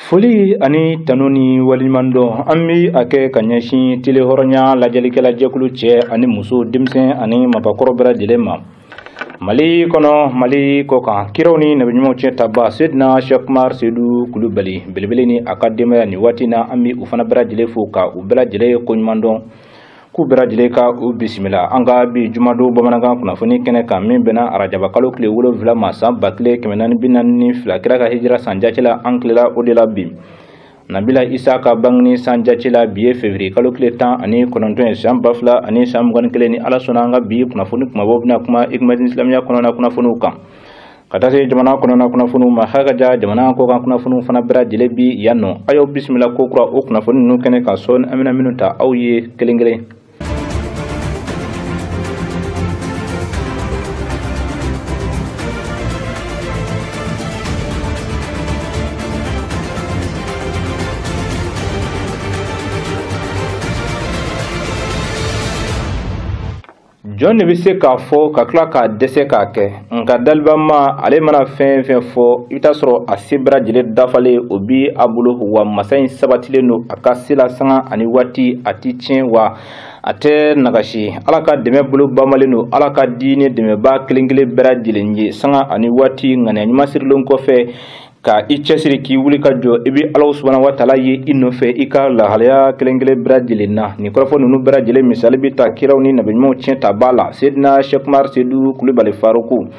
Foli ani tanu ni waleɲumandɔn an bɛ a kɛ ka ɲɛsin tele hɔrɔnya lajɛlikɛla jɛkulu cɛ ani muso, denmisɛn ani mabakɔrɔ bɛɛ lajɛlen ma, Mali kɔnɔ, Mali kɔkan. Kiraw ni nabiɲumanw cɛ taba Sedina Cheikh Umar Sedu Kulubali belebele ni a ka denbaya, nin waati na an bɛ u fana bɛɛ lajɛlen fo ka u bɛɛ lajɛlen koɲuman dɔn, k'u bɛɛ lajɛlen ka u bisimila an ka bi jumadon bamanankan kunnafoni kɛnɛ kan, min bɛnna arajaba kalo tile 7 ma san 1442 kira ka hijira san jate la. An tilela o de la bi, Nabila Isa ka bangeni san jate la. Bi ye février kalo tile 19 ye san 2021. Ni Ala sɔnna, an ka bi kunnafoni kumabaw bɛna kuma Hikmadine Silamɛya kɔnɔna kunnafoniw kan, ka taa se jamana kɔnɔna kunnafoniw ma, haka ja jamana kɔkan kunnafoniw fana bɛɛ lajɛlen bi yan nɔ. A y'aw bisimila ko kura o kunnafoni ninnu kɛnɛ kan sɔɔni, an bɛna minnu ta aw ye kelen kelen. Jɔn de bɛ se k'a fɔ ka tila k'a dɛsɛ k'a kɛ? Nka dalibama, ale mana fɛn fɛn fɔ, i bɛ taa sɔrɔ a se bɛɛ lajɛlen dafalen o bi a bolo. Wa masa in sabatilen don a ka se la, sanga ani waati a ti tiɲɛ, wa a tɛ nagasi. Ala ka dɛmɛ bolo bamalen don Ala ka diinɛ dɛmɛba kelen kelen bɛɛ lajɛlen ye sanga ani waati. Ŋaniya ɲuman sirilen kɔfɛ ka i cɛsiri k'i wuli ka jɔ, i bɛ Ala subahana wa taala ye i nɔfɛ i ka lahalaya kelen kelen bɛɛ lajɛlen na. Nin kɔrɔfɔ ninnu bɛɛ lajɛlen misali bɛ ta kiraw ni nabiɲumanw tiɲɛ ta ba la. Sedina Cheikh Umar Sedu Kulubali Faruku,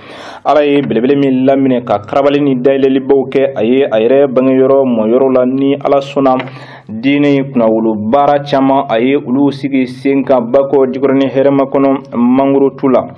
Ala ye belebele min laminɛ ka karabali ni dayɛlɛlibaw kɛ a ye a yɛrɛ bangeyɔrɔ mɔyɔrɔ la, ni Ala sɔnna diinɛ kunnawolo baara caman a ye olu sigi sen kan Bakɔ Jikɔrɔni hɛrɛma kɔnɔ mangorotu la.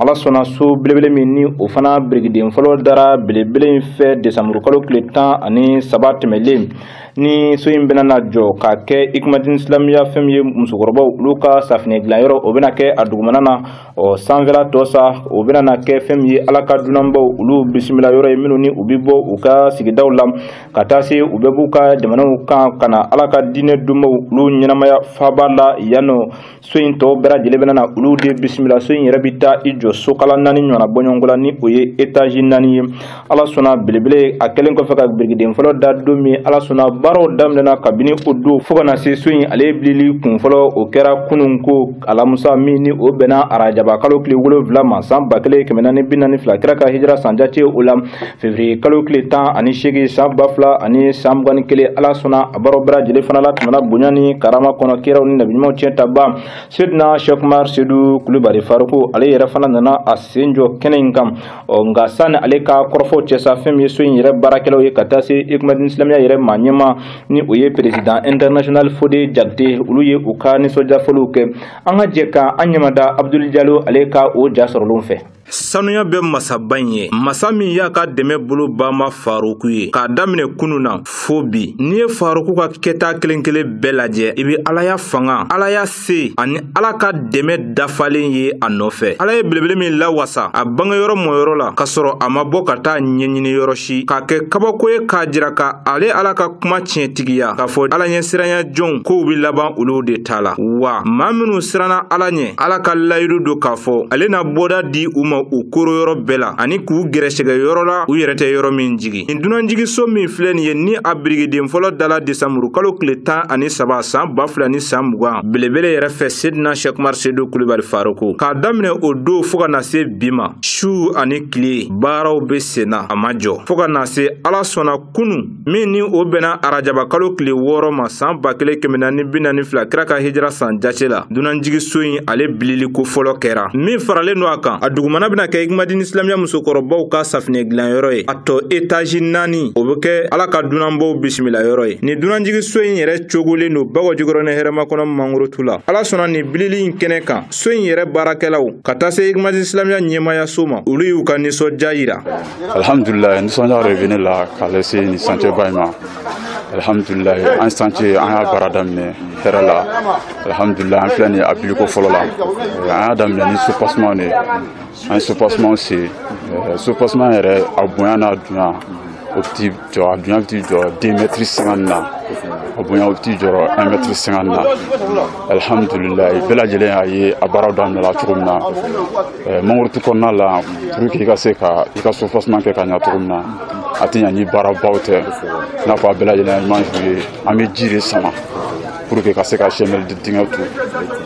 Ala sɔnna, so belebele min ni o fana birikiden fɔlɔ dara belebele in fɛ desanburu kalo tile 13 tɛmɛlen, ni so in bɛna na jɔ ka kɛ Hikmadine Silamɛya, fɛn min ye musokɔrɔbaw olu ka safinɛ dilanyɔrɔ, o bɛna kɛ a dugumana na. Ɔ sanfɛla tɔ sa, o bɛna na kɛ fɛn min ye Ala ka dunanbaw olu bisimila yɔrɔ ye, minnu ni u bɛ bɔ u ka sigidaw la ka taa se u bɛ b'u ka jamanaw kan ka na Ala ka diinɛ dunbaw olu ɲɛnamaya faaba la yan nɔ. So in tɔ bɛɛ lajɛlen bɛna na olu de bisimila. So in yɛrɛ bɛ taa i jɔ sokala 4 ɲɔgɔnna bɔɲɔgɔnko la, ni o ye étage 4 ye. Ala sɔnna, belebele a kɛlen kɔfɛ ka birikiden fɔlɔ da don min, Ala sɔnna, baaraw daminɛna kabini o don fo ka na se so in ale bilili kun fɔlɔ, o kɛra kunun ko alamusa min ni o bɛnna arajaba kalo tile 7 ma san 1442 kira ka hijira san jate o la, février kalo tile 18 san 2021. Ala sɔnna, a baaraw bɛɛ lajɛlen fana la tɛmɛna bonya ni karama kɔnɔ. Kiraw ni nabiɲumanw tiɲɛ ta ba Sedina Cheikh Umar Sedu Kulubali Faruku, ale yɛrɛ fana nana a sen jɔ kɛnɛ in kan. Ɔ nka sani ale ka kɔrɔfɔw cɛ sa, fɛn min ye so in yɛrɛ baarakɛlaw ye, ka taa se Hikmadine Silamɛya yɛrɛ maa ɲɛmaa, ni o ye président international Fode Jakite, olu ye u ka nisɔndiyafoliw kɛ. An ka jɛ ka an ɲɛmada Abdul Jalo ale ka o ja sɔrɔlenw fɛ. Sanuya bɛ masaba in ye, masa min y'a ka dɛmɛ bolo bama Faruku ye k'a daminɛ kunun na fo bi. N'i ye Faruku ka kɛta kelen kelen bɛɛ lajɛ, i bɛ Ala ya fanga, Ala ya se ani Ala ka dɛmɛ dafalen ye a nɔfɛ. Ala ye belebele min lawasa a bangeyɔrɔ mɔyɔrɔ la k'a sɔrɔ a ma bɔ ka taa ɲɛɲini yɔrɔ si, k'a kɛ kabako ye k'a jira ka ale Ala ka kuma tiɲɛtigiya, k'a fɔ Ala ɲɛsiranya jɔnw kow bɛ laban olu de ta la. Wa maa minnu siranna Ala ɲɛ, Ala ka layidu don k'a fɔ ale na bɔda di u ma u koro yɔrɔ bɛɛ la ani k'u gɛrɛsɛgɛ yɔrɔ la u yɛrɛ tɛ yɔrɔ min jigi. Nin dunanjigiso min filɛ nin ye, ni a birikiden fɔlɔ dala desanburu kalo tile 13 san 2020 belebele yɛrɛ fɛ Sedina Cheikh Umar Sedu Kulubali Faruku, k'a daminɛ o don fo ka na se bi ma, su ani tile baaraw bɛ sen na, a ma jɔ fo ka na se Ala sɔnna kunu min ni o bɛnna arajaba kalo tile 6 ma san 1442 kira ka hijira san jate la. Dunanjigiso in ale bilili ko fɔlɔ kɛra min faralen don a kan, a dugumana bɛna kɛ Hikmadine Silamɛya musokɔrɔbaw ka safinɛ dilanyɔrɔ ye, a tɔ étage 4 o bɛ kɛ Ala ka dunanbaw bisimila yɔrɔ ye. Nin dunanjigiso in yɛrɛ cogolen don Bakɔ Jikɔrɔni hɛrɛma kɔnɔ mangorotu la. Ala sɔnna, nin bilili in kɛnɛ kan, so in yɛrɛ baarakɛlaw ka taa se Hikmadine Silamɛya ɲɛmaayaso ma, olu y'u ka nisɔndiya yira. Alhamdulilayi, nisɔndiya de bɛ ne la k'a lase nin chantier ba in ma. Alhamdulilayi, an chantier an y'a baara daminɛ hɛrɛ la. Alhamdulilayi, an filɛ nin ye a biliko fɔlɔ la. An y'a daminɛ ni soubassement de ye. An ye soubassement sen, soubassement yɛrɛ a bonya n'a dunya o bɛ t'i jɔ, a dunya bɛ t'i jɔ 2,50 mètres na, a bonya o bɛ t'i jɔ 1,50 mètre na. Alhamdulilayi, bɛɛ lajɛlen y'a ye a baaraw daminɛla cogo min na mangorotu kɔnɔna la, pour que i ka se ka i ka soubassement kɛ ka ɲa cogo min na. A tɛ ɲa ni baarabaw tɛ, i n'a fɔ a bɛɛ lajɛlen image ye, an bɛ ji de sama pour que ka se ka CML dingɛ tu.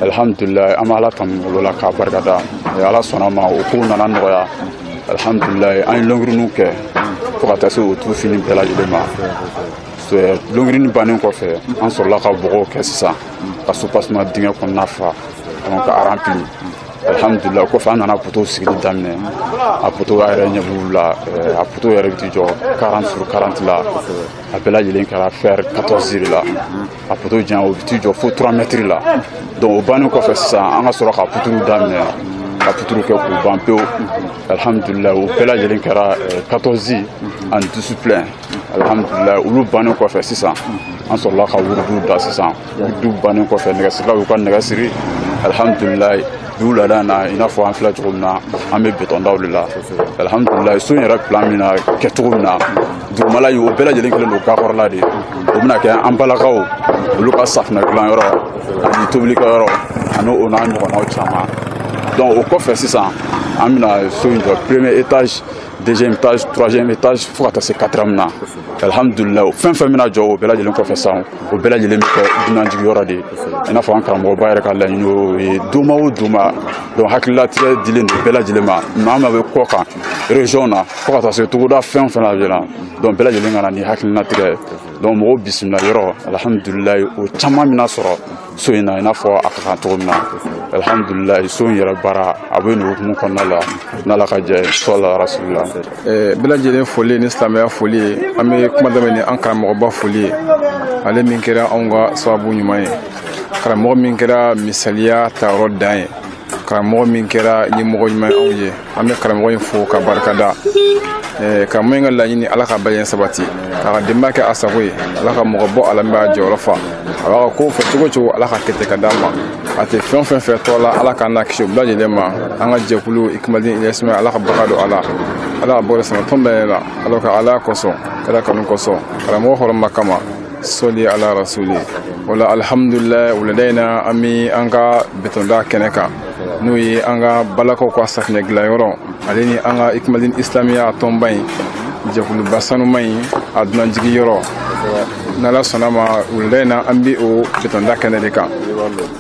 Alhamdulilayi, an bɛ Ala tanu olu la k'a barikada. Ala sɔnna ma, o kow nana nɔgɔya. Alhamdulilayi, an ye longriniw kɛ fo ka taa se o tu fini bɛɛ lajɛlen ma. Longrini bannen kɔfɛ, an sɔrɔla ka bɔgɔw kɛ sisan ka soubassement dingɛ kɔnɔna fa, donc ka rempli. Alhamdulilayi, kɔfɛ an nana poteau sigili daminɛ. A poteau, a yɛrɛ ɲɛ b'u la, a poteau yɛrɛ bɛ t'i jɔ 40 sur 40 la. A bɛɛ lajɛlen kɛra fer 14 de la. A poteau janya, o bɛ t'i jɔ fo 3 mètres la. Donc o bannen kɔfɛ sisan, an ka sɔrɔ ka poutre daminɛ, ka poutre kɛ k'u ban pewu. Alhamdulilayi, o bɛɛ lajɛlen kɛra 14 ani 12 plein. Alhamdulilayi, olu bannen kɔfɛ sisan, an sɔrɔla ka wurudiw da sisan. Wurudiw bannen kɔfɛ, nɛgɛsirilaw y'u ka nɛgɛ siri. Alhamdulilayi, bi wulada in na, i n'a fɔ an filɛ cogo min na, an bɛ béton daw de la. Alhamdulilayi, so in yɛrɛ plan min na kɛ cogo min na, dugumala ye, o bɛɛ lajɛlen kɛlen don gakɔrɔla de ye. O bɛna kɛ an balakaw olu ka safunɛ dilan yɔrɔ ani tobilikɛyɔrɔ ani o n'a ɲɔgɔnnaw caman. Donc o kɔfɛ sisan, an bɛna so in jɔ premier étage, deuxième étage, troisième étage, fo ka taa se quatrième na. Alhamdulilayi, fɛn fɛn bɛna jɔ o bɛɛ lajɛlen kɔfɛ sisan, o bɛɛ lajɛlen bɛ kɛ dunanjigiyɔrɔ de ye, i n'a fɔ an karamɔgɔba yɛrɛ ka laɲini o ye donba o donba. Donc hakililatigɛ dilen don bɛɛ lajɛlen ma, maa maa bɛ kɔ kan, région na, fo ka taa se togoda fɛn o fɛn la. Donc bɛɛ lajɛlen ka na ni hakilinatigɛ. Donc mɔgɔw bisimila yɔrɔ, alhamdulilayi, o caman bɛna sɔrɔ so in na, i n'a fɔ a ka kan cogo min na. Alhamdulilayi, so in yɛrɛ baara a bɛ nin hukumu kɔnɔna la, n'Ala ka jɛ ye, sɔla rasulila. Bɛɛ lajɛlen foli ni silamɛya foli ye. An bɛ kuma daminɛ ni an karamɔgɔba foli ye, ale min kɛra anw ka sababu ɲuman ye, karamɔgɔ min kɛra misaliya tayɔrɔ dan ye, karamɔgɔ min kɛra ɲɛmɔgɔ ɲuman ye anw ye. An bɛ karamɔgɔ in fo ka barikada. Karamɔgɔ in ka laɲini, Ala ka bɛɛ sabati k'a ka denbaya kɛ a sago ye. Ala ka mɔgɔ bɔ a la min b'a jɔyɔrɔ fa. A b'a ka kow fɛ cogo cogo, Ala ka kɛ ten ka d'a ma. A tɛ fɛn o fɛn fɛ tɔ la, Ala k'an n'a kisi o bɛɛ lajɛlen ma. An ka jɛkulu Ikumaliden Ilasima, Ala ka barika don a la, Ala ka bɔ sama tɔn bɛɛ la, Ala ka Ala kosɔn, kɛra kanu kosɔn, karamɔgɔ hɔrɔnba kama, sɔli ala rasuli. O la, alhamdulilayi, wulada in na, an bɛ an ka béton da kɛnɛ kan, n'o ye an ka balakaw ka safinɛ dilanyɔrɔ, ale ni an ka Ikumaliden Islamiya tɔnba in, jɛkuluba sanuma in, a dunanjigi yɔrɔ. N'Ala sɔnna ma, wulada in na, an bɛ o béton da kɛnɛ de kan.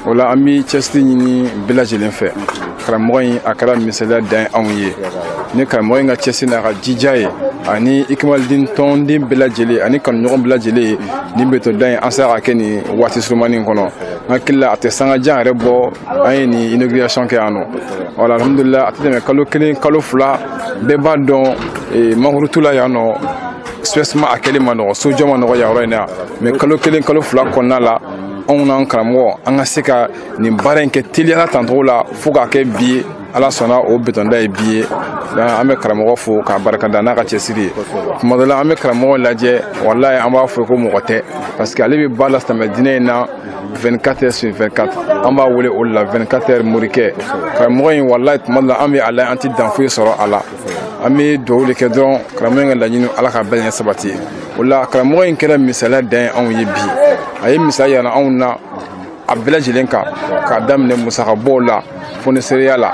O la, an bɛ cɛsiri ɲini bɛɛ lajɛlen fɛ. Karamɔgɔ in, a kɛra misaliya dan ye anw ye. Ni karamɔgɔ in ka cɛsiri n'a ka jija ye, ani Ikumaliden tɔnden bɛɛ lajɛlen ani kanuɲɔgɔn bɛɛ lajɛlen ye, nin béton da in, an sera ka kɛ nin waati surumani kɔnɔ. N hakili la, a tɛ sanga jan yɛrɛ bɔ an ye nin inauguration kɛ yan nɔ. Wala, alhamdulilah, a tɛ tɛmɛ kalo 1, kalo 2. Bɛɛ b'a dɔn, mankurutu la yan nɔ, soubassement a kɛlen ma nɔgɔ, sojɔ ma nɔgɔ yan yɔrɔ in na. Mais kalo 1, kalo 2 kɔnɔna la, anw n'an karamɔgɔ, an ka se ka nin baara in kɛ teliyala tancogo la fo k'a kɛ bi ye. Ala sɔnna, o béton da ye bi ye. An bɛ karamɔgɔ fo k'a barikada n'a ka cɛsiri ye. Tuma dɔ la, an bɛ karamɔgɔ lajɛ, walayi, an b'a fɔ ko mɔgɔ tɛ, parce que ale bɛ ba la silamɛ diinɛ in na 24 heures sur 24. An b'a wele o de la 24 heures morikɛ. Karamɔgɔ in, walayi, tuma dɔ la, an bɛ a la, an tɛ dan foyi sɔrɔ a la. An bɛ dugawu de kɛ dɔrɔn, karamɔgɔ in ka laɲini, Ala ka bɛɛ ɲɛ sabati. O la, karamɔgɔ in kɛra misaliya dan ye anw ye bi. A ye misaliya yira anw na a bɛɛ lajɛlen kan, k'a daminɛ musakabɔw la, foniseriya la,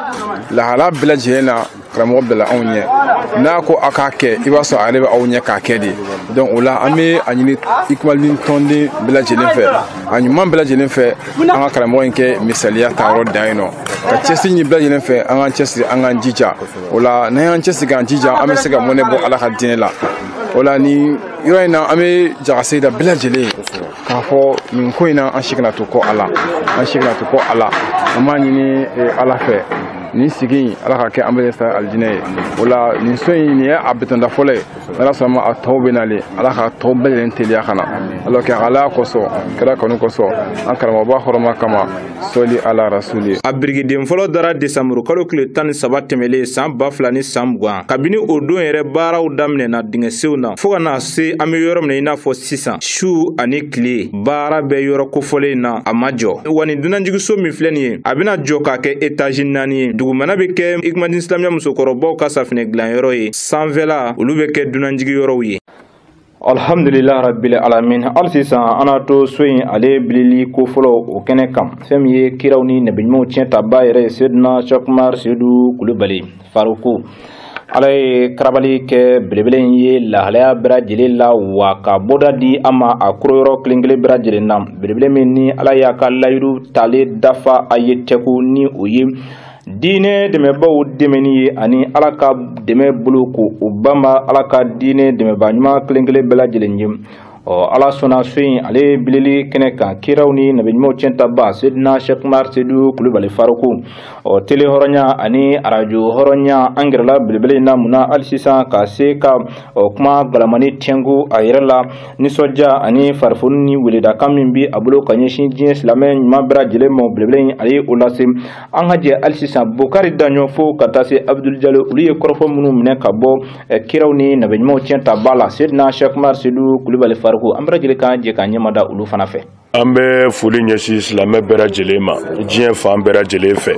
lahala bɛɛ lajɛlen na. Karamɔgɔ bila anw ɲɛ, n'a ko a k'a kɛ, i b'a sɔrɔ a yɛrɛ bɛ aw ɲɛ k'a kɛ de. Donc o la, an bɛ a ɲini Ikumaliden tɔnden bɛɛ lajɛlen fɛ, a ɲuman bɛɛ lajɛlen fɛ, an ka karamɔgɔ in kɛ misaliya ta yɔrɔ dan yen nɔ, ka cɛsiri ɲini bɛɛ lajɛlen fɛ, an k'an cɛsiri, an k'an jija. O la, n'an y'an cɛsiri k'an jija, an bɛ se ka mɔnɛ bɔ Ala ka diinɛ la. O la, nin yɔrɔ in na, an bɛ jagase da bɛɛ lajɛlen ye k'a fɔ nin ko in na, an si kana to kɔ a la, an si kana to kɔ a la. An b'a ɲini Ala fɛ, nin sigi in, Ala ka kɛ an bɛɛ sa alijinɛ ye. O la, nin so in, nin ye a béton da fɔlɔ ye. N'Ala sɔnna ma, a tɔw bɛ nalen. Ala ka tɔw bɛɛ lajɛlen teliya ka na. Ala kɛ Ala kosɔn, kɛra kanu kosɔn, an karamɔgɔba hɔrɔma kama, sɔli ala rasuli. A birikiden fɔlɔ dara desanburu kalo tile 13 tɛmɛlen san 2020. Kabini o don yɛrɛ, baaraw daminɛna dingɛsenw na fɔɔ ka na se an be yɔrɔ min na i n'a fɔ sisan. Su ani tile, baara bɛ yɔrɔ kofɔlen na, a ma jɔ. Wa nin dunanjigiso min filɛ nin ye, a bɛna jɔ k'a kɛ étage 4 ye. Dugumana bɛ kɛ Ikumadin Silamɛya musokɔrɔbaw ka safinɛ dilanyɔrɔ ye, sanfɛla olu bɛ kɛ dunanjigiyɔrɔw ye. Alhamdulillah rabbil alamin. Hali sisan, an n'a to so in ale bilili ko fɔlɔ o kɛnɛ kan, fɛn min ye kiraw ni nabiɲumanw tiɲɛ taba yɛrɛ ye, Sedina Chakumar Sedu Kulubali Faruku. Ala ye karabali kɛ belebele in ye lahalaya bɛɛ lajɛlen la, wa ka bɔda di a ma a koroyɔrɔ kelen kelen bɛɛ lajɛlen na. Belebele min ni Ala y'a ka layidu talen dafa a ye tɛku ni o ye diinɛ dɛmɛbaw dɛmɛni ye, ani Ala ka dɛmɛ bolo ko o banba Ala ka diinɛ dɛmɛba ɲuman kelen kelen bɛɛ lajɛlen ye. Ɔ Ala sɔnna so in ale bilili kɛnɛ kan, kiraw ni nabiɲumanw tiɲɛtaba Seydina Cheikh Umar Seydou Kulubali Faruku. Ɔ télé hɔrɔnya ani arajo hɔrɔnya, an gɛrɛla belebele in na munna hali sisan ka se ka ɔ kuma galamani tɛnku a yɛrɛ la, nisɔndiya ani farifoni ni weledakan min bi a bolo ka ɲɛsin diɲɛ silamɛ ɲuman bɛɛ lajɛlen ma, belebele in ale ye o lase. An ka jɛ hali sisan Bukari Daɲɔ fo ka taa se Abdul Jalo, olu ye kɔrɔfɔ minnu minɛ ka bɔ kiraw ni nabiɲumanw tiɲɛtaba la Seydina Cheikh Umar Seydou Kulubali Faruku. An bɛɛ lajɛlen kan jɛ k'an ɲɛmada olu fana fɛ. An bɛ foli ɲɛsin silamɛ bɛɛ lajɛlen ma diɲɛ fan bɛɛ lajɛlen fɛ.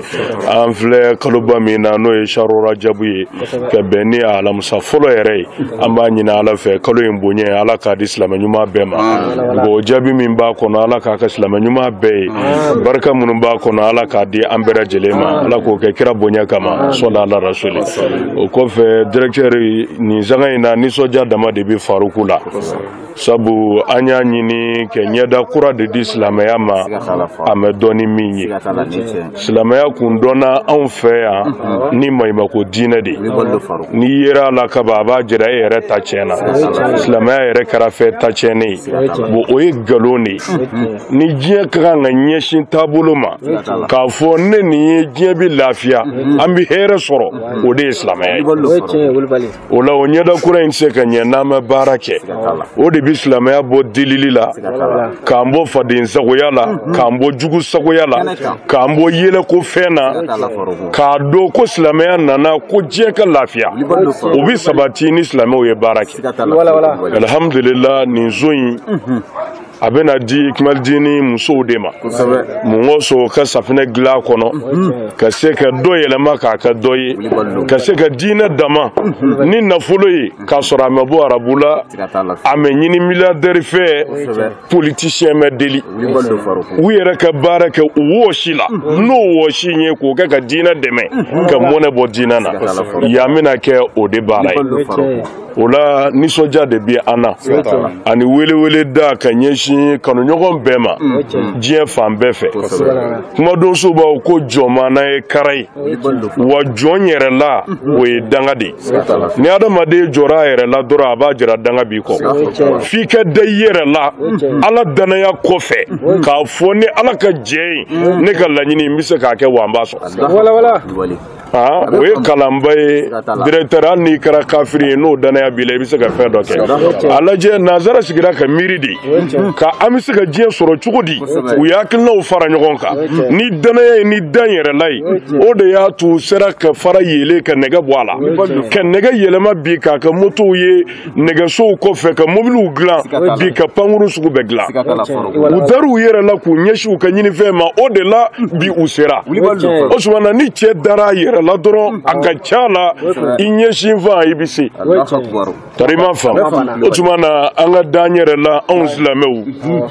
An filɛ kaloba min na, n'o ye Shahru Rajabu ye, ka bɛn ni alamisa fɔlɔ yɛrɛ ye. An b'a ɲini Ala fɛ kalo in bonya Ala k'a di silamɛ ɲuman bɛɛ ma. Bon, jaabi min b'a kɔnɔ Ala k'a kɛ silamɛ ɲuman bɛɛ ye. Barika minnu b'a kɔnɔ Ala k'a di an bɛɛ lajɛlen ma. Ala k'o kɛ kira bonya kama, sɔli ala rasuli. O kɔfɛ, directeur, nin sanga in na nisɔndiya dama de bɛ Faruku la, sabu an y'a ɲini ka ɲɛda kura de di silamɛya ma, a ma dɔn ni min ye. Silamɛya kun dɔnna anw fɛ yan ni maɲumako diinɛ de. N'i yera a la kaban, a b'a jira e yɛrɛ ta tiɲɛna, silamɛya yɛrɛ kɛra fɛn ta tiɲɛnen ye. Bon, o ye nkalon de ye. Ni diɲɛ ka kan ka ɲɛsin taabolo ma k'a fɔ ne nin ye, diɲɛ bɛ lafiya, an bɛ hɛrɛ sɔrɔ, o de ye silamɛya ye. O la, o ɲɛda kura in tɛ se ka ɲɛ n'an ma baara kɛ. O de bɛ silamɛya bɔ delili la, k'an bɔ faden sagoya la, k'an bɔ jugu sagoya la, k'an bɔ yɛlɛko fɛn na, k'a dɔn ko silamɛya nana ko diɲɛ ka lafiya. O bɛ sabati ni silamɛw ye baara kɛ. Alhamdulillah, nin so in a bɛna di Kumalidini musow de ma. Mun kosɔn? Ka safinɛ dilan a kɔnɔ, ka se ka dɔ yɛlɛma k'a kɛ dɔ ye, ka se ka diinɛ dama ni nafolo ye, k'a sɔrɔ a ma bɔ arabu la, a ma ɲini milliardaire fɛ, politicien ma deli, u yɛrɛ ka baara kɛ u wɔsi la, n'o wɔsi ye k'o kɛ ka diinɛ dɛmɛ, ka mɔnɛ bɔ diinɛ na. Yan bɛna kɛ o de baara ye. O la, nisɔndiya de bɛ an na, ani welewele da ka ɲɛsin kanuɲɔgɔn bɛɛ ma diɲɛ fan bɛɛ fɛ. Kumadonso b'aw ko jɔnmaana ye kara ye, wa jɔn yɛrɛ la, o ye danga de ye. Ni adamaden jɔra a yɛrɛ la dɔrɔn, a b'a jira danga b'i kɔ. F'i ka da i yɛrɛ la, Ala danaya kɔfɛ, k'a fɔ ni Ala ka jɛ ye, ne ka laɲini n bɛ se k'a kɛ, wa n b'a sɔrɔ. O ye kalanba ye, directeur. Hali n'i kɛra kafiri ye, n'o danaya b'i la, i bɛ se ka fɛn dɔ kɛ. A lajɛ, nanzara sigira ka miiri de ka an bɛ se ka diɲɛ sɔrɔ cogo di. U ye hakilinaw fara ɲɔgɔn kan ni danaya ye, ni dan yɛrɛla ye. O de y'a to u sera ka fara yeelen ka nɛgɛ bɔ a la, ka nɛgɛ yɛlɛma bi k'a kɛ motow ye, nɛgɛsow kɔfɛ ka mobiliw dilan bi, ka pankuru sugu bɛɛ dilan. U dar'u yɛrɛ la k'u ɲɛsin u ka ɲinifɛn ma. O de la bi u sera o tuma na. Ni cɛ dara a yɛrɛ la dɔrɔn, a ka ca la i ɲɛsin fan i bɛ se. Tari i m'a faamu. O tuma na, an ka d'an yɛrɛ la, anw silamɛw,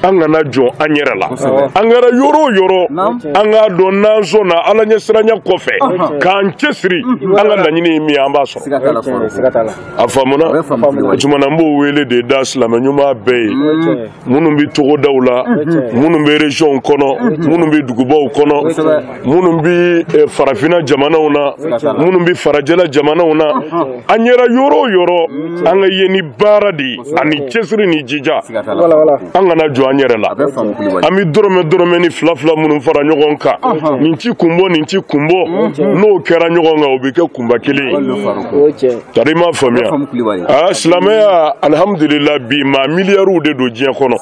an kana jɔn an yɛrɛ la. An kɛra yɔrɔ o yɔrɔ, an k'a dɔn n'an sɔnna Ala ɲɛsiranya kɔfɛ k'an cɛsiri, an ka laɲini ye min ye, an b'a sɔrɔ. A faamuna. O tuma na, n b'o wele de da silamɛ ɲuman bɛɛ ye, minnu bɛ togodaw la, minnu bɛ région kɔnɔ, minnu bɛ dugubaw kɔnɔ, minnu bɛ farafinna jamanaw na, minnu bɛ farajɛla jamanaw na. An yɛrɛ yɔrɔ o yɔrɔ, an ka ye ni baara de ye ani cɛsiri ni jija. An kana jɔ an yɛrɛ la. An bɛ dɔrɔmɛ dɔrɔmɛ ni fila fila minnu fara ɲɔgɔn kan, nin ti kun bɔ, nin ti kun bɔ, n'o kɛra ɲɔgɔn kan, o bɛ kɛ kunba kelen ye. Tari i m'a faamuya. Aa, silamɛya, alihamudulila, bi maa miliyariw de don diɲɛ kɔnɔ.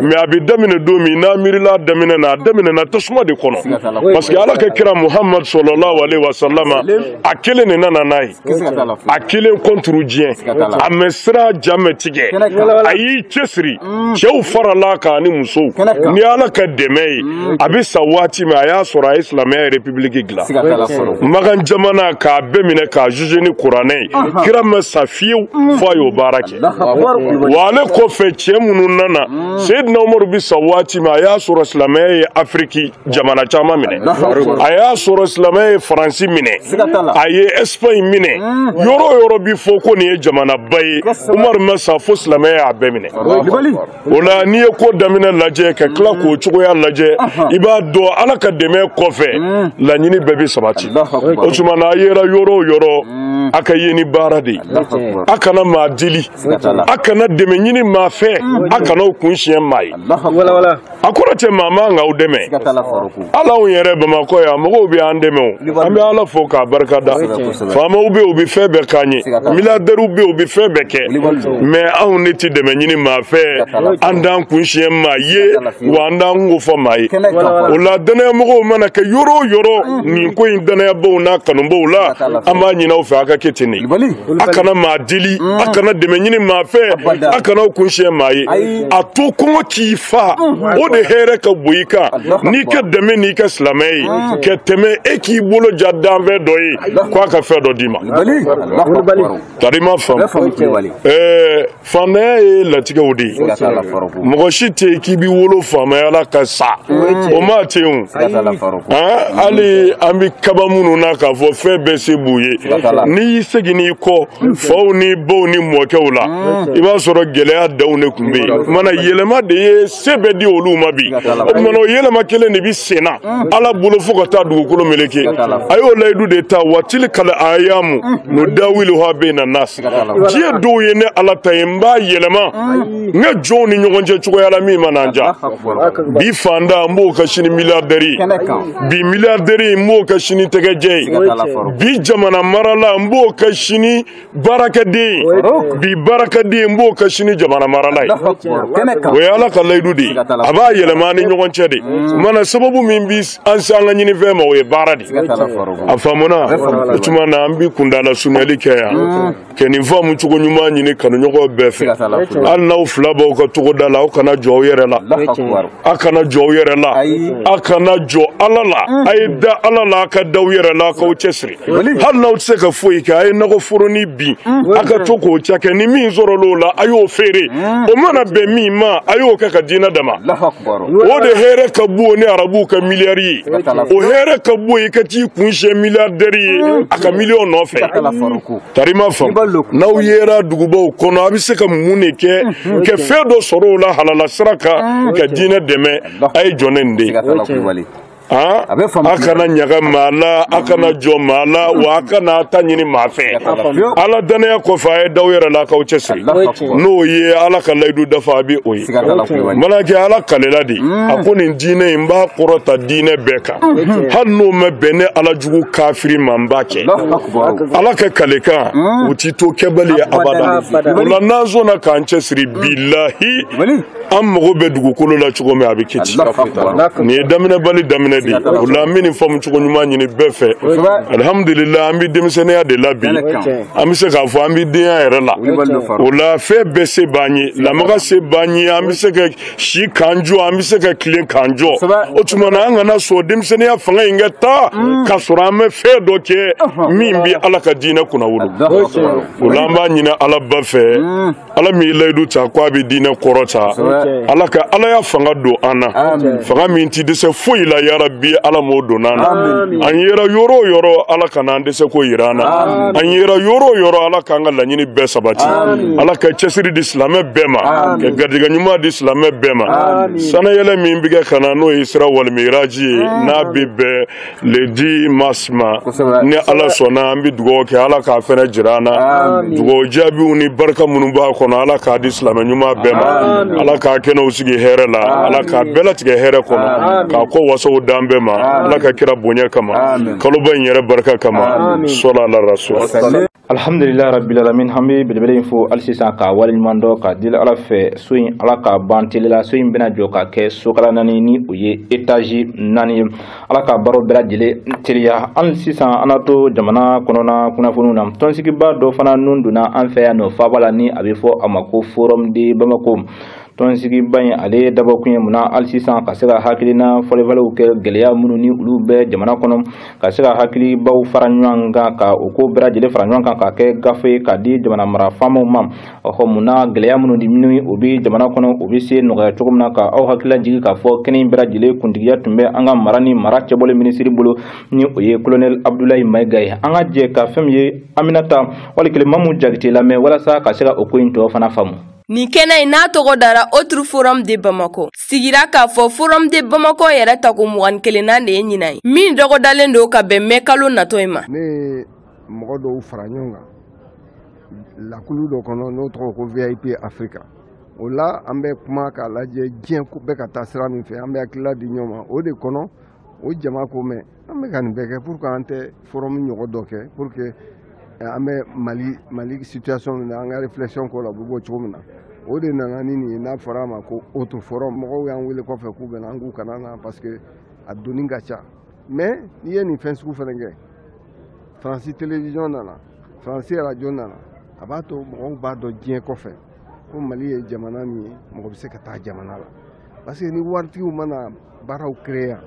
Mais a bɛ daminɛ don min n'a miirila, a daminɛ na, a daminɛna tasuma de kɔnɔ, parce que Ala ka kira Muhamadu sɔlɔlahu alaihi wa sallama, a kelen de nana n'a ye, a kelen contre diɲɛ. A mɛ sira jamɛ tigɛ, a y'i cɛsiri, cɛw farala kan ani musow ni Ala ka dɛmɛ ye. A bɛ sa waati min, a y'a sɔrɔ a ye silamɛya république dilan Makan jamana, k'a bɛɛ minɛ k'a juger ni kuranɛ ye. Kira ma sa fiyewu fo a y'o baara kɛ. Wa ale kɔfɛ cɛ minnu nana, Seyidina Umaru bɛ sa waati min, a y'a sɔrɔ silamɛya ye Afiriki jamana caman minɛ, a y'a sɔrɔ silamɛya ye Faransi minɛ, a ye Espagne minɛ. Yɔrɔ o yɔrɔ bi fɔ ko nin ye jamanaba ye, Umaru ma sa fo silamɛya y'a bɛɛ minɛ. O la, n'i ye ko daminɛ lajɛ ka tila k'o cogoya lajɛ, i b'a dɔn Ala ka dɛmɛ kɔfɛ laɲini bɛɛ bɛ sabati. O tuma na, a yera yɔrɔ o yɔrɔ, a ka ye ni baara de ye. A kana maa deli, a kana dɛmɛ ɲini maa fɛ, a kana o kun siɲɛ maa ye. A kɔrɔ tɛ maa man k'aw dɛmɛ. Ala anw yɛrɛ Bamakɔ yan, mɔgɔw bɛ an dɛmɛ o, an bɛ Ala fo k'a barika da. Faamaw bɛ yen, u bɛ fɛn bɛɛ k'an ye, milliardaires bɛ yen, u bɛ fɛn bɛɛ kɛ, mais anw ne tɛ dɛmɛ ɲini maa fɛ, an t'an kun siɲɛ maa ye, wa an t'an kungo fɔ maa ye. O la, danayamɔgɔw mana kɛ yɔrɔ o yɔrɔ, nin ko in danayabaw n'a kanubaw la, an b'a ɲini aw fɛ, a ka kɛ ten de. A kana maa deli, a kana dɛmɛ ɲini maa fɛ, a kana aw kun siɲɛ maa ye. A to kɔngɔ k'i fa, o de hɛrɛ ka bon i kan n'i ka dɛmɛ n'i ka silamɛ ye, ka tɛmɛ e k'i bolo ja danfɛn dɔ ye k'a ka fɛn dɔ d'i ma. Tari ma faamu, faamaya ye latigɛw de ye. Mɔgɔ si tɛ yen k'i b'i wolo faamaya la ka sa, o ma tɛ yen o. Hali an bɛ kaba minnu na k'a fɔ fɛn bɛɛ se b'u ye, n'i y'i segin n'i kɔ faw ni baw ni mɔkɛw la, i b'a sɔrɔ gɛlɛya daw de tun bɛ yen. Mana yɛlɛma de ye se bɛɛ di olu ma bi. O tuma na, o yɛlɛma kelen de bɛ sen na Ala bolo fo ka taa dugukolo meleke. A y'o layidu de ta, wa tilkal ayamu nudawiluha bayna nas. Diɲɛ dɔw ye ne Ala ta ye, n b'a yɛlɛma n ka jɔnw ni ɲɔgɔn cɛ cogoya la min mana n diya. Bi fanda, n b'o ka sini milliardaire ye, bi milliardaire, n b'o ka sini tɛgɛjɛ ye, bi jamana marala, n b'o ka sini baarakɛden ye, bi baarakɛden, n b'o ka sini jamana marala ye. O ye Ala ka layidu de ye, a b'a yɛlɛma an ni ɲɔgɔn cɛ de. Mana sababu min bi an se an ka ɲinifɛn ma, o ye baara de. A faamuna? O tuma na, an bi kundala surunyali kɛ yan ka nin faamu cogo ɲuman ɲini kanuɲɔgɔn bɛɛ fɛ. Hali n'aw fila b'aw ka togoda la, aw kana jɔ aw yɛrɛ la, a kana jɔ aw yɛrɛ la, a kana jɔ Ala la. A ye da Ala la, a ka da aw yɛrɛ la, a k'aw cɛsiri. Hali n'aw tɛ se ka foyi kɛ, a ye nakɔ foronin bin, a ka to k'o cakɛ. Ni min sɔrɔla o la, a y'o feere. O mana bɛn min ma, a y'o kɛ ka diinɛ dama. O de hɛrɛ ka bon ni arabuw ka miliyari ye. O hɛrɛ ka bon i ka t'i kun siɲɛ milliardaire ye a ka miliyɔn nɔfɛ. Tari ma faamu? N'aw yera dugubaw kɔnɔ, a bɛ se ka mun de kɛ ka fɛn dɔ sɔrɔ o la halala sira kan ka diinɛ dɛmɛ? A ye jɔ ne nin de ye. A kana ɲaga maa la, a kana jɔ maa la, wa a kana ta ɲini maa fɛ. Ala danaya kɔfɛ, a ye d'aw yɛrɛ la, k'aw cɛsiri. N'o ye Ala ka layidu dafa, a bɛ o ye. Mana kɛ Ala kalela de, a ko nin diinɛ in, n b'a kɔrɔta diinɛ bɛɛ kan, hali n'o ma bɛn ne Ala jugu kafiri ma, n b'a kɛ. Ala ka kalekan o t'i to kɛbali ye abada. O la, n'an sɔnna k'an cɛsiri, bilahi, an mago bɛ dugukolo la cogo min, a bɛ kɛ ten. Nin ye daminɛbali daminɛ de ye. O la, an bɛ nin faamu cogo ɲuman ɲini bɛɛ fɛ. Alihamudulila, an bɛ denmisɛnninya de la bi, an bɛ se k'a fɔ an bɛ denya yɛrɛ la. O la, fɛn bɛɛ se b'an ye, lamaga se b'an ye, an bɛ se ka si k'an jɔ, an bɛ se ka tilen k'an jɔ. O tuma na, an kana sɔn denmisɛnninya fanga in ka taa k'a sɔrɔ an bɛ fɛn dɔ kɛ min bɛ Ala ka diinɛ kunnawolo. O la, an b'a ɲini Ala ba fɛ, Ala min ye layidu ta ko a bɛ diinɛ kɔrɔ ta, Ala ka Ala ya fanga don an na, fanga min ti dɛsɛ foyi la. Yarabi, Ala m'o don an na. An yera yɔrɔ o yɔrɔ, Ala kana an dɛsɛ ko yira an na. An yera yɔrɔ o yɔrɔ, Ala k'an ka laɲini bɛɛ sabati. Ala ka cɛsiri di silamɛ bɛɛ ma, ka garijɛgɛ ɲuman di silamɛ bɛɛ ma. Sanayɛlɛ min bɛ kɛ ka na, n'o ye sira walimiraji ye, n'a bɛ bɛn le 10 mars ma, ni Ala sɔnna, an bɛ dugawu kɛ, Ala k'a fɛnɛ jira an na. Dugawu jaabiw ni barika minnu b'a kɔnɔ, Ala k'a di silamɛ ɲuman bɛɛ ma. Ala Ala k'a kɛnɛw sigi hɛrɛ la, Ala k'a bɛɛ latigɛ hɛrɛ kɔnɔ, k'a kɔ wasow d'an bɛɛ ma, Ala ka kira bonya kama, kaloba in yɛrɛ barika kama, sɔla ala rasul. Alhamdulillah rabbil alamin. An bɛ belebele in fo hali sisan k'a waleɲuman dɔn k'a deli Ala fɛ, so in Ala k'a ban teliya la. So in bɛna jɔ ka kɛ sokala 4 ni o ye étage 4 ye. Ala k'a baaraw bɛɛ lajɛlen teliya. Hali sisan an na to jamana kɔnɔna kunnafoniw na. Tɔnsigiba dɔ fana nun donna an fɛ yan nɔ faaba la, ni a bɛ fɔ a ma ko Forum de Bamako. Tɔnsigiba in, ale dabɔkun ye munna hali sisan? Ka se ka hakilina falenfalenw kɛ, gɛlɛya minnu ni olu bɛ jamana kɔnɔ, ka se ka hakilibaw fara ɲɔgɔn kan, ka o ko bɛɛ lajɛlen fara ɲɔgɔn kan ka kɛ gafe ye k'a di jamana mara faamaw ma. Ɔhɔ, munna gɛlɛya minnu ni minnu o bɛ jamana kɔnɔ, o bɛ se nɔgɔya cogo min na. Ka aw hakilila jigin k'a fɔ kɛnɛ in bɛɛ lajɛlen kuntigiya tun bɛ an ka mara ni mara cɛbɔli minisiri bolo, ni o ye colonel Abdoulaye Mayiga ye. An ka jɛ ka fɛn min ye Aminata wali kelen Mamu Jakite lamɛn walasa ka se ka o ko in tɔ fana faamu. Nin kɛnɛ in n'a tɔgɔ dara Autre Forum de Bamako, sigira k'a fɔ Forum de Bamako yɛrɛ tako 21nan de ye ɲinan ye, min dɔgɔdalen don ka bɛn mɛ kalo natɔ in ma. Ne ye mɔgɔ dɔw fara ɲɔgɔn kan lakulu dɔ kɔnɔ, n'o tɔgɔ ko VIP Africa. O la, an bɛ kuma k'a lajɛ diɲɛ ko bɛ ka taa sira min fɛ, an bɛ hakilila di ɲɔgɔn ma o de kɔnɔ. O jama ko mɛn an bɛ ka nin bɛɛ kɛ pour que an tɛ forum ɲɔgɔn dɔ kɛ, pour que an bɛ Mali situation min na, an ka réflexion k'o la, o bɛ bɔ cogo min na. O de nana ni nin ye, n'a fɔra a ma ko autre forum. Mɔgɔw y'an wele kɔfɛ k'u bɛna, an k'u kana na parce que a donni ka ca. Mais n'i ye nin fɛn sugu fɛnɛ kɛ, Faransi télévision nana, Faransi radio nana, a b'a to mɔgɔw b'a dɔn diɲɛ kɔfɛ ko Mali ye jamana min ye, mɔgɔ bɛ se ka taa jamana la. Parce que ni waritigiw mana baaraw créer yan,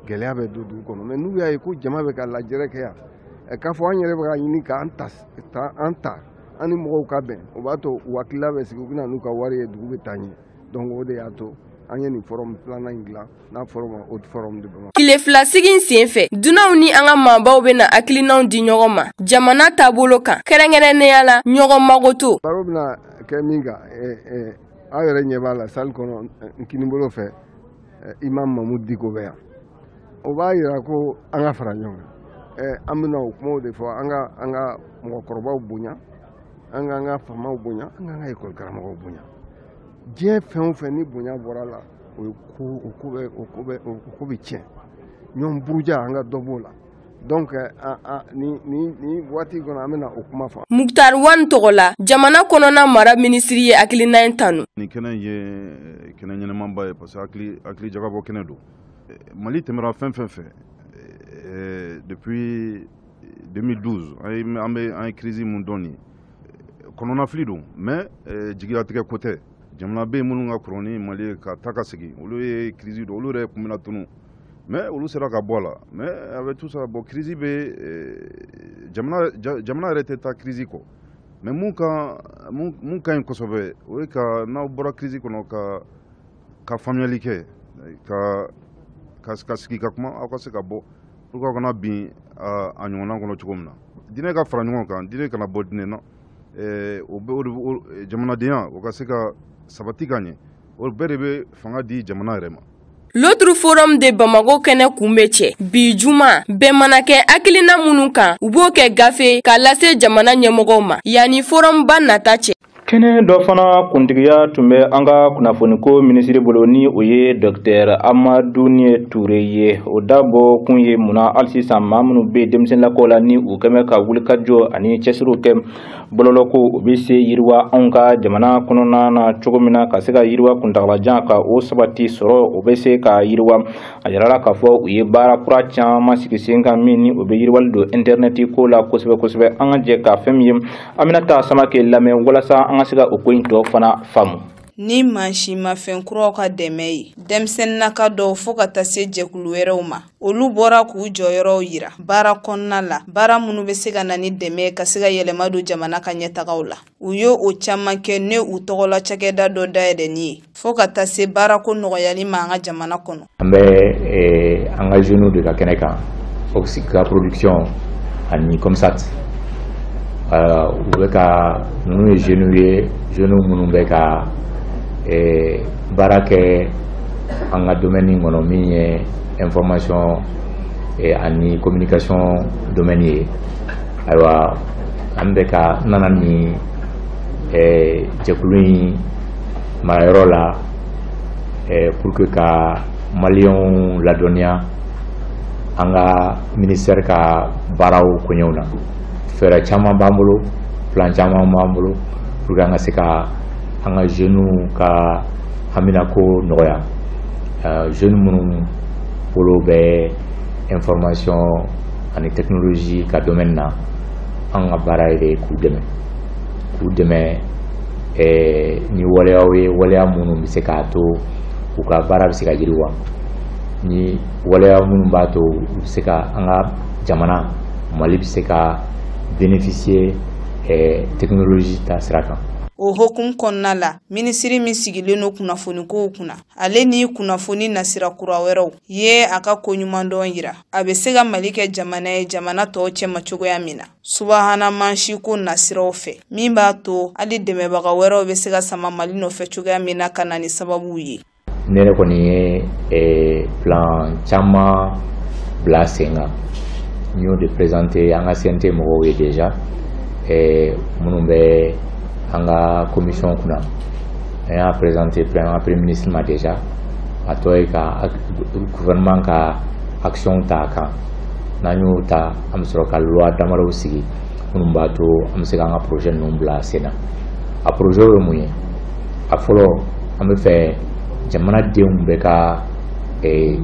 gɛlɛya bɛ don dugu kɔnɔ. Mais n'u y'a ye ko jama bɛ ka lajɛrɛ kɛ yan, k'a fɔ an yɛrɛ bɛ ka ɲini k'an ta an ta, an ni mɔgɔw ka bɛn, o b'a to u hakilila bɛ sigi, u bɛ na n'u ka wari ye, dugu bɛ taa ɲɛ. Donc o de y'a to an ye nin forum filanan in dilan, n'a fɔra o ma Autre Forum de Bamako. Tile 2 sigi in sen fɛ, dunanw ni an ka maabaw bɛna hakilinaw di ɲɔgɔn ma jamana taabolo kan, kɛrɛnkɛrɛnnenya la ɲɔgɔn magoto. Baro bɛna kɛ min kan, aw yɛrɛ ɲɛ b'a la salle kɔnɔ, n kinibolo fɛ, Imam Mahmoud Dicko bɛ yan. O b'a yira ko an ka fara ɲɔgɔn kan. An bɛna o kumaw de fɔ: an ka mɔgɔkɔrɔbaw bonya, an ka faamaw bonya, an ka ekɔli karamɔgɔw bonya. Diɲɛ fɛn o fɛn, ni bonya bɔra la, o ye ko o ko bɛ o ko bɛ o ko bɛ tiɲɛ. Ɲɔgɔn buruja, an ka dɔ b'o la. Donc ni waati kɔnɔ, an bɛna o kuma fɔ. Moctar Ouane tɔgɔ la, jamana kɔnɔna mara minisiri ye hakilina in tanu. Nin kɛnɛ in ye kɛnɛ ɲɛnɛmanba ye parce que hakili jagabɔ kɛnɛ don. Mali tɛmɛra fɛn fɛn fɛ depuis 2012, an bɛ an ye crise mun dɔn nin ye, kɔnɔnafili don, mais jigilatigɛ ko tɛ. Jamana bɛ yen minnu ka kɔrɔ ni Mali ye ka taa ka segin, olu ye crise dɔn, olu yɛrɛ kun bɛna tunu, mais olu sera ka bɔ a la. Mais avec tout ça, bon, crise bɛ jamana, jamana yɛrɛ tɛ taa crise kɔ. Mais mun ka ɲi kosɛbɛ, o ye ka n'aw bɔra crise kɔnɔ, ka faamuyali kɛ, ka sigi ka kuma, aw ka se ka bɔ pour que aw kana bin a ɲɔgɔnna kɔnɔ cogo min na. Diinɛ ka fara ɲɔgɔn kan, diinɛ kana bɔ diinɛ na, o bɛ o de jamanadenya o ka se ka sabati ka ɲɛ, o bɛɛ de bɛ fanga di jamana yɛrɛ ma. L'autre Forum de Bamako kɛnɛ kun bɛ cɛ bi juma. Bɛn mana kɛ hakilina minnu kan, u b'o kɛ gafe k'a lase jamana ɲɛmɔgɔw ma yanni forumba nata cɛ. Kɛnɛ dɔ fana kuntigiya tun bɛ an ka kunnafoniko minisiri bolo, ni o ye Dr Amadou Ture ye. O dabɔ kun ye munna hali sisan maa minnu bɛ denmisɛnninlakaw la, ni u kɛmɛ ka wulikajɔ ani cɛsiriw kɛ bɔlɔlɔko, o bɛ se yiriwa anw ka jamana kɔnɔna na cogo min na, ka se ka yiriwa kuntagalajan ka o sabati sɔrɔ, o bɛ se ka yiriwa. A yirala k'a fɔ u ye baara kura caman sigi sen kan, min ni o bɛ yiriwali don intɛrɛnɛti ko la kosɛbɛ kosɛbɛ. An ka jɛ ka fɛn min ye Aminata Samake lamɛn walasa an ka se ka o ko in tɔ fana faamu. Ni mansinmafɛn kuraw ka dɛmɛ ye denmisɛnninnaka dɔw, fɔɔ ka taa se jɛkulu wɛrɛw ma, olu bɔra k'u jɔyɔrɔw yira baara kɔnɔna la, baara minnu bɛ se ka na ni dɛmɛ ka se ka yɛlɛma don jamana ka ɲɛtagaw la. U ye o caman kɛ ne u tɔgɔla cakɛda dɔ dayɛlɛnni ye, fɔɔ ka taa se baarako nɔgɔyali ma an ka jamana kɔnɔ. An bɛ an ka jeunes de ka kɛnɛ kan, Oxyca Production ani Comsat. U bɛ ka ninnu ye jeunes ye, jeunes minnu bɛ ka baara kɛ an ka domaine kɔnɔ, min ye information ani communication domaine ye. Ayiwa, an bɛ ka n nana nin jɛkulu in marayɔrɔ la. pour que ka maliyɛnw ladɔnniya an ka ministère ka baaraw koɲɛw na. Fɛɛrɛ caman b'an bolo, plan caman b'an bolo pour que an ka se ka an ka jeunes ka haminako nɔgɔya. Jeunes minnu bolo bɛ information ani technologie ka domaine na, an ka baara ye de k'u dɛmɛ ni waleyaw ye, waleya minnu bɛ se k'a to u ka baara bɛ se ka yiriwa, ni waleya minnu b'a to u bɛ se ka an ka jamana Mali bɛ se ka bénéficier technologie ta sira kan. O hokumu kɔnɔna la, minisiri min sigilen don kunnafonikow kunna, ale ni kunnafoni nasira kura wɛrɛw ye a ka koɲumandɔn yira a bɛ se ka Mali kɛ jamana ye jamana tɔw cɛma cogoya min na subahana mansinko nasiraw fɛ, min b'a to hali dɛmɛbaga wɛrɛw bɛ se ka sama Mali nɔfɛ cogoya min na ka na ni sababuw ye. Ne yɛrɛ kɔni ye plan caman bila sen kan, n y'o de présenter an ka CNT mɔgɔw ye déjà, minnu bɛ an ka commission kunna. An y'a présenté an ka premier ministre ma déjà, a tɔ ye ka gouvernement ka action ta a kan. N'an y'o ta, an bɛ sɔrɔ ka loi damadɔw sigi minnu b'a to an bɛ se k'an ka projet ninnu bila sen na. A projet ye mun ye? A fɔlɔ, an bɛ fɛ jamanadenw bɛ ka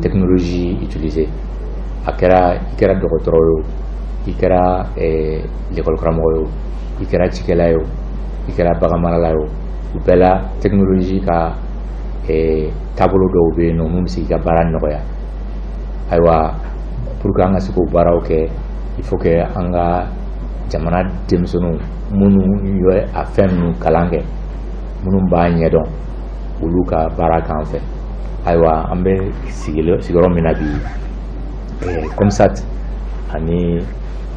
technologie utiliser. A kɛra i kɛra dɔgɔtɔrɔ ye o, i kɛra l'école karamɔgɔ ye o, i kɛra cikɛla ye o, i kɛra baganmarala ye o, u bɛɛ la technologie ka taabolo dɔw bɛ yen nɔ mun bɛ se k'i ka baara nɔgɔya. Ayiwa, pour que an ka se k'o baaraw kɛ, il faut que an ka jamana denmisɛnninw minnu ye a fɛn ninnu kalan kɛ, minnu b'a ɲɛdɔn, olu ka baara k'an fɛ. Ayiwa, an bɛ sigiyɔrɔ min na bi, Comsat ani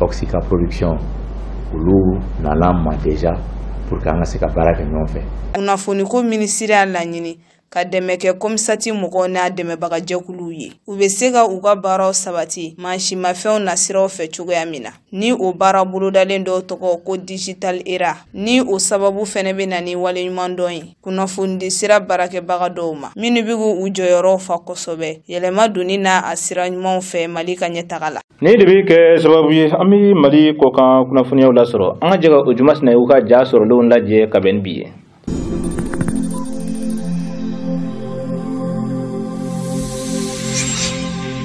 Oxyca Production, olu nana ma déjà pour que an ka se ka baara kɛ ɲɔgɔn fɛ. Kunnafoniko minisiri y'a laɲini ka dɛmɛ kɛ Comsat mɔgɔw n'a dɛmɛbagajɛkuluw ye, u bɛ se ka u ka baaraw sabati mansinmafɛnw nasiraw fɛ cogoya min na, ni o baara bolodalen dɔw tɔgɔ ko Digital Era, ni o sababu fɛnɛ bɛ na ni waleɲumandɔn ye kunnafonidi sira baarakɛbaga dɔw ma minnu bɛ k'u jɔyɔrɔw fa kosɛbɛ yɛlɛma donni n'a a sira ɲumanw fɛ Mali ka ɲɛtaga la. Nin de bɛ kɛ sababu ye an bɛ Mali kɔkan kunnafoniyaw lasɔrɔ. An ka jɛ ka o juma sina u ka ja sɔrɔlenw lajɛ ka bɛn ni bi ye.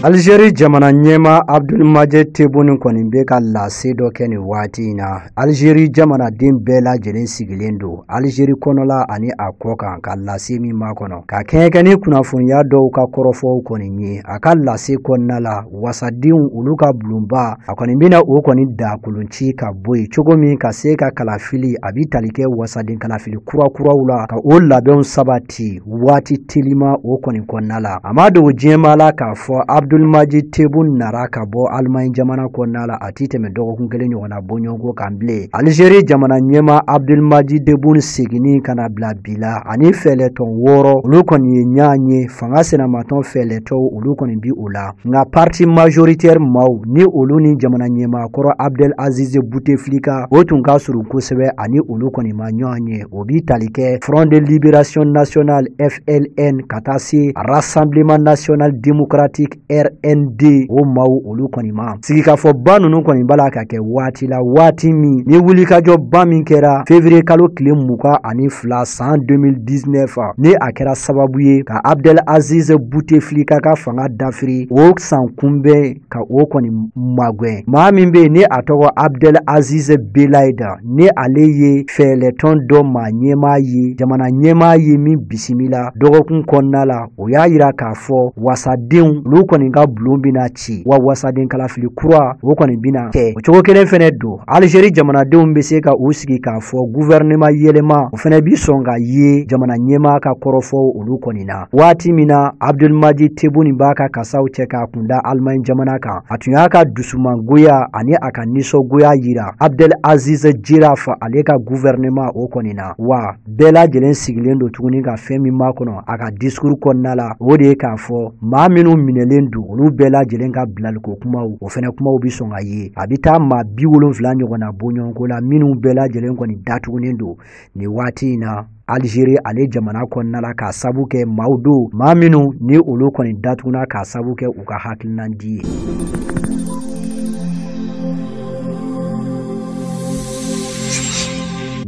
Algérie jamana ɲɛmaa Abdelmadjid Tebboune kɔni bɛ ka lase dɔ kɛ nin waati in na. Algérie jamanaden bɛɛ lajɛlen sigilen don Algérie kɔnɔla ani a kɔ kan ka lase min makɔnɔ, ka kɛɲɛ ni kunnafoniya dɔw ka kɔrɔfɔw kɔni ye. A ka lase kɔnɔna la, wasadenw olu ka bulonba a kɔni bɛna o kɔni dakolon ci ka bɔ yen cogo min ka se ka kalafili a bɛ tali kɛ wasaden kalafili kurakuraw la, ka o labɛnw sabati waati telima o kɔni kɔnɔna la. A ma dogo diɲɛmaa la k'a fɔ Abdelmadjid Tebboune nara ka bɔ Allemagne jamana kɔnɔna la a ti tɛmɛ dɔgɔkun kelen ɲɔgɔnna bɔɲɔgɔnko kan bilen. Algérie jamana ɲɛmaa Abdelmadjid Tebboune seginni ka na bila bi la ani fɛɛlɛtɔn 6 olu kɔni ye ɲɔgɔn ye, fanga sinamatɔn fɛɛlɛtɔw olu kɔni bi o la. Nka parti majoritaire maaw ni olu ni jamana ɲɛmaa kɔrɔ Abdelaziz Bouteflika o tun ka surun kosɛbɛ, ani olu kɔni ma ɲɔgɔn ye. O bi tali kɛ Front de Libération Nationale FLN ka taa se Rassemblement National Démocratique RND o maaw olu kɔni ma. Sigikafɔba ninnu kɔni b'a la ka kɛ waati la, waati min ni wulikajɔba min kɛra février kalo tile 22 san 2019, ni a kɛra sababu ye ka Abdelaziz Bouteflika ka fanga dafiri o san kunbɛn ka o kɔni magɛn. Maa min bɛ yen ni a tɔgɔ Abdelaziz Belaïd, ni ale ye fɛɛlɛtɔn dɔ maa ɲɛmaa ye, jamana ɲɛmaa ye min bisimila dɔgɔkun kɔnɔna la, o y'a yira k'a fɔ wasadenw olu kɔni ka bulon bɛna ci, wa wasaden kalafili kura o kɔni bɛna kɛ. O cogo kelen fɛnɛ don, Algérie jamanadenw bɛ se ka u sigi k'a fɔ gouvernement yɛlɛma o fɛnɛ bi sɔn ka ye jamana ɲɛmaa ka kɔrɔfɔw olu kɔni na. Waati min na Abdelmadjid Tebboune b'a ka kasaw cɛ k'a kunda Allemagne jamana kan, a tun y'a ka dusumangoya ani a ka nisɔngoya yira Abdelaziz Djeraf ale ka gouvernement o kɔni na. Wa bɛɛ lajɛlen sigilen don tuguni ka fɛn min makɔnɔ a ka discours kɔnɔna la, o de ye k'a fɔ maa minnu minɛlen don, olu bɛɛ lajɛlen ka bilaliko kumaw, o fɛnɛ kumaw bɛ sɔn ka ye. A bɛ taa maa 70 ɲɔgɔnna bɔɲɔgɔnko la minnu bɛɛ lajɛlen kɔni datugunen don nin waati in na Algérie ale jamana kɔnɔna la, k'a sabu kɛ maaw don, maa minnu ni olu kɔni datuguna k'a sabu kɛ u ka hakilina di ye.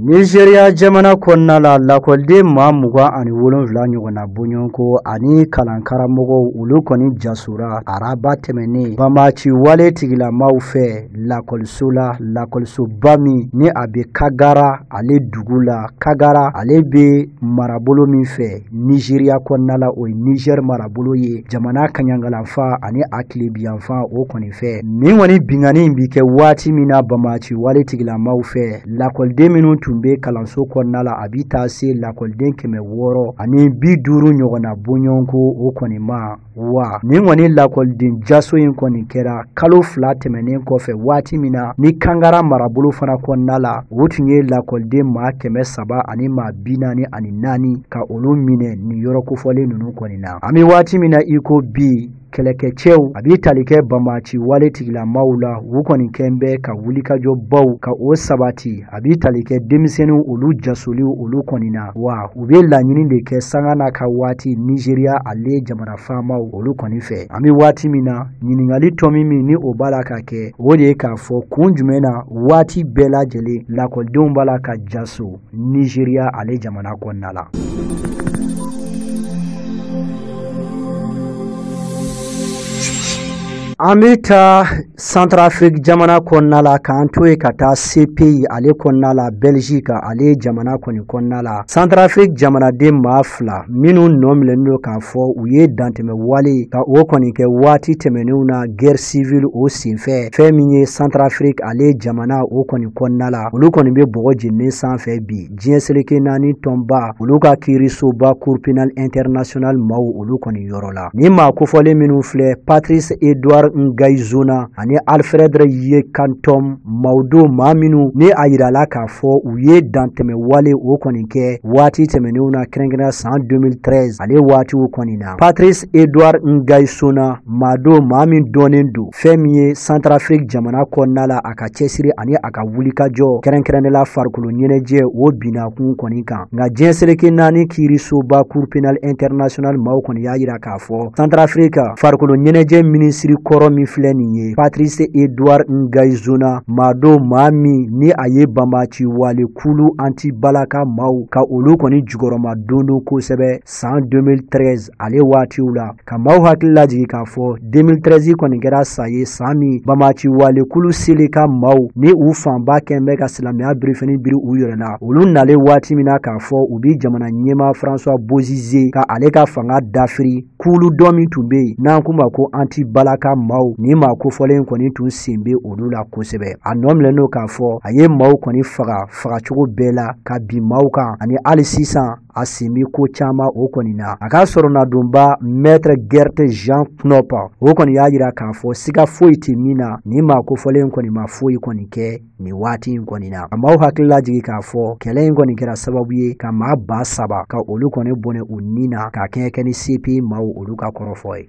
Nigeria jamana kɔnɔna la, lakɔliden maa 27 ɲɔgɔnna bɔɲɔgɔnko ani kalankaramɔgɔw, olu kɔni jasora araba tɛmɛnen banbaanci wale tigilamaw fɛ lakɔliso la, lakɔlisoba min ni a bɛ Kagara ale dugu la. Kagara ale bɛ marabolo min fɛ Nigeria kɔnɔna la, o ye Niger marabolo ye, jamana kaɲangalanfan ani a tilebiyanfan o kɔni fɛ. Nin kɔni binkanni in bi kɛ waati min na banbaanci wale tigilamaw fɛ, lakɔliden minnu tun bɛ kalanso kɔnɔna la, a bɛ taa se lakɔliden 650 ɲɔgɔnna bɔɲɔgɔnko o kɔni ma. Wa nin kɔni lakɔliden jaso in kɔni kɛra kalo 2 tɛmɛnen kɔfɛ, waati min na ni Kankara marabolo fana kɔnɔna la, o tun ye lakɔliden maa 300 ani maa 44 ka olu minɛ nin yɔrɔ kofɔlen ninnu kɔni na. An bɛ waati min na i ko bi, kɛlɛkɛcɛw a bɛ tali kɛ banbaanci wale tigilamaw la, u kɔni kɛn bɛ ka wulikajɔbaw ka o sabati. A bɛ tali kɛ denmisɛnninw olu jasoliw olu kɔni na, wa u bɛ laɲini de kɛ sanga n'a ka waati Nigeria ale jamana faamaw olu kɔni fɛ. An bɛ waati min na, ɲininkali tɔmi min ni o b'a la ka kɛ, o de ye k'a fɔ kun jumɛn na waati bɛɛ lajɛlen lakɔlidenw b'a la ka jaso Nigeria ale jamana kɔnɔna la. An bɛ taa Centrafrique jamana kɔnɔna la, k'an to yen ka taa CPI ale kɔnɔna la, Belgique ale jamana kɔni kɔnɔna la. Centrafrique jamanaden maa 2 minnu nɔ minɛlen don k'a fɔ u ye dantɛmɛ wale ka o kɔni kɛ waati tɛmɛnenw na guerre civile o senfɛ, fɛn min ye Centrafrique ale jamana o kɔni kɔnɔna la, olu kɔni bɛ bɔgɔ jeninen sanfɛ bi. Diɲɛ seleke 4 tɔnba olu ka kiirisoba Cour pénale internationale maaw olu kɔni yɔrɔ la. Nin maa kofɔlen minnu filɛ, Patrice Edouard Ngaïzona ani Alfred Yekantom, maaw don maa minnu ni a yirala k'a fɔ u ye dantɛmɛ wale o kɔni kɛ waati tɛmɛnenw na, kɛrɛnkɛrɛnnenya san 2013 ale waatiw kɔni na. Patrice Edouard Ngaïzona maa don maa min dɔnnen don fɛn min ye Centrafrique jamana kɔnɔna la, a ka cɛsiri ani a ka wulikajɔ kɛrɛnkɛrɛnnen la farikolo ɲɛnajɛ o binakun kɔni kan. Nka diɲɛ seleke 4 kiirisoba Cour pénale internationale maaw kɔni y'a yira k'a fɔ Centrafrique farikolo ɲɛnajɛ minisiri kɔrɔ min filɛ nin ye, Patrice Edouard Ngaïzona, maa don maa min ni a ye banbaanci wale kulu anti-balaka maaw ka olu kɔni jukɔrɔma dondon kosɛbɛ san 2013 ale waatiw la. Ka maaw hakili lajigin k'a fɔ 2013 kɔni kɛra san ye, san min banbaanci wale kulu Seleka maaw ni u fanba kɛn bɛ ka silamɛya birifini biri u yɛrɛ la, olu nalen waati min na k'a fɔ u bi jamana ɲɛmaa François Bozizé ka ale ka fanga dafiri, kulu dɔ min tun bɛ yen n'an k'u ma ko anti-balaka maaw, ni maa kofɔlen kɔni tun sen bɛ olu la kosɛbɛ. A nɔ minɛnen don k'a fɔ a ye maaw kɔni faga fagacogo bɛɛ la ka bin maaw kan, ani hali sisan a sen bɛ ko caman o kɔni na. A ka sɔrɔnadonba Maître Gert Jean Knop o kɔni y'a yira k'a fɔ siga foyi tɛ min na, ni maa kofɔlen kɔni ma foyi kɔni kɛ nin waati in kɔni na. A maaw hakili lajigin k'a fɔ kɛlɛ in kɔni kɛra sababu ye ka maa 3000 ka olu kɔni bɔnɛ u ni na, k'a kɛɲɛ ni CPI maaw olu ka kɔrɔfɔ ye.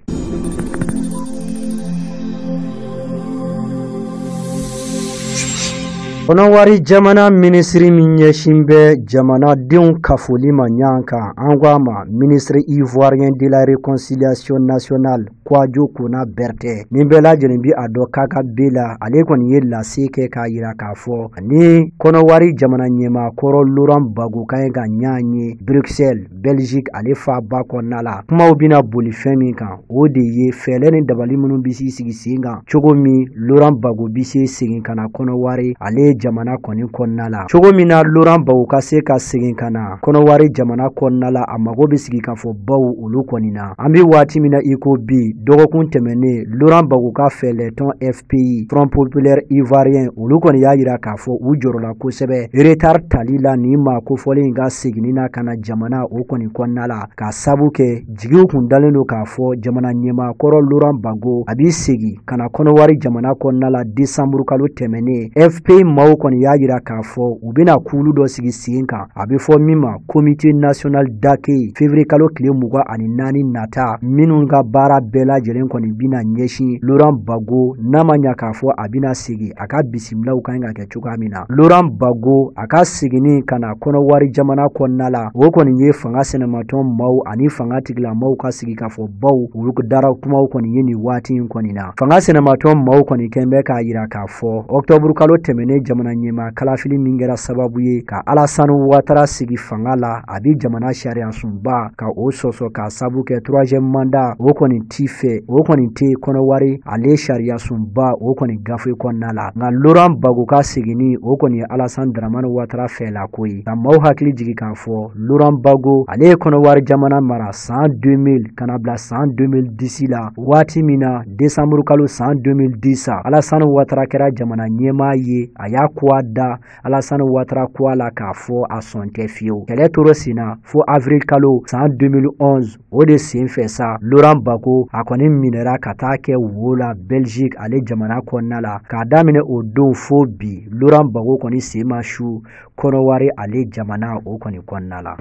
Kɔnɔwari jamana minisiri min ɲɛsin bɛ jamanadenw kafoli ma ɲɔgɔn kan, an ko a ma ministre ivoirien de la réconciliation nationale Kouadio Kona Berthe, ni bɛɛ lajɛlen bi a dɔn k'a ka be la, ale kɔni ye lase kɛ k'a yira k'a fɔ ni Kɔnɔwari jamana ɲɛmaa kɔrɔ Laurent Gbagbo ka ɲi ka ɲɔgɔn ye Bruxelles, Belgique ale faaba kɔnɔna la. Kumaw bɛna boli fɛn min kan, o de ye fɛɛrɛ ni dabali minnu bɛ sigi sen kan cogo min Laurent Gbagbo bɛ se segin ka na Kɔnɔwari ale jamana kɔni kɔnɔna la. Cogo min na Laurent Gbagbo ka se ka segin ka na Kɔnɔwari jamana kɔnɔna la, a mago bɛ sigi ka fɔ baw olu kɔni na. An bɛ waati min na i ko bi, dɔgɔkun tɛmɛnen Laurent Gbagbo ka fɛlɛtɔn FPI, Front Populaire Ivoirien, olu kɔni y'a yira k'a fɔ u jɔrɔla kosɛbɛ retard tali la nin maa kofɔlen in ka seginni na ka na jamana o kɔni kɔnɔna la, k'a sabu kɛ jigiw kun dalen don k'a fɔ jamana ɲɛmaa kɔrɔ Laurent Gbagbo a b'i segin ka na Kɔnɔwari jamana kɔnɔna la décembre kalo tɛmɛnen. FPI maaw Maaw kɔni y'a jira k'a fɔ u bɛna kulu dɔ sigi sen kan, a bɛ fɔ min ma Comité national d'accueil, février kalo tile 24 nata, minnu ka baara bɛɛ lajɛlen kɔni bɛna ɲɛsin Laurent Gbagbo n'a ma ɲa k'a fɔ a bɛna segin a ka bisimilaw kan ka kɛ cogoya min na. Laurent Gbagbo a ka seginni ka na Kɔnɔwari jamana kɔnɔna la, o kɔni ye fanga sɛnɛmatɔn maaw ani fanga tigilamaaw ka sigi k'a fɔ baw olu dara kumaw kɔni ye nin waati in kɔni na. Fanga sɛnɛmatɔn maaw kɔni kɛn bɛ k'a jira k'a fɔ octobre kalo tɛmɛnen jamana ɲɛmaa kalafili min kɛra sababu ye ka Alassane Ouattara sigi fanga la, a bɛ jamana sariya sunba ka o sɔsɔ k'a sabu kɛ troisième mandat o kɔni ti fɛ, o kɔni tɛ Kɔnɔwari ale sariya sunba o kɔni gafe kɔnɔna la. Nka Laurent Gbagbo ka seginni o kɔni ye Alassane Dramane Ouattara fɛla ko ye. Ka maaw hakili jigin k'a fɔ Laurent Gbagbo ale ye Kɔnɔwari jamana mara san 2000 ka na bila san 2010 la, waati min na décembre kalo san 2010 Alassane Ouattara kɛra jamana ɲɛmaa ye. A y'a kuwa da Alassane Ouattara kuwa la k'a fɔ a sɔn tɛ fiyewu. Kɛlɛ tora sen na fo avril kalo san 2011, o de sen fɛ sa Laurent Gbagbo a kɔni minɛra ka taa kɛ wo la Belgique ale jamana kɔnɔna la. K'a daminɛ o don fo bi, Laurent Gbagbo kɔni sen ma su Kɔnɔwari ale jamana o kɔni kɔnɔna la.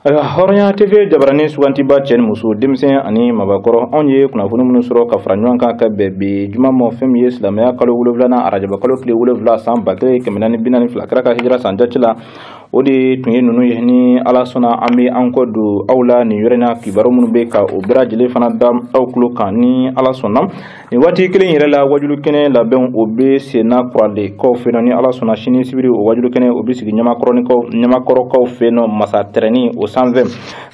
Ayiwa, Hɔrɔnya TV jabaranin sugantiba, cɛ ni muso, denmisɛn ani mabakɔrɔ, anw ye kunnafoni minnu sɔrɔ ka fara ɲɔgɔn kan ka bɛn bi juma ma, fɛn min ye silamɛya kalo 7nan, arajaba kalo tile 7, san 1442, kira ka hijira san jate la, o de tun ye ninnu ye. Ni Ala sɔnna, an bɛ an kɔ don aw la nin yɔrɔ in na, kibaru minnu bɛ ka o bɛɛ lajɛlen fana da aw tulo kan ni Ala sɔnna. Nin waati kelen yɛrɛ la, wajulu kɛnɛ labɛnw o bɛ senna kuralekaw fɛ yen nɔ. Ni Ala sɔnna, sini sibiri, o wajulu kɛnɛ o bɛ sigi ɲamakɔrɔkaw fɛ yen nɔ, masa tɛrɛni o sanfɛ.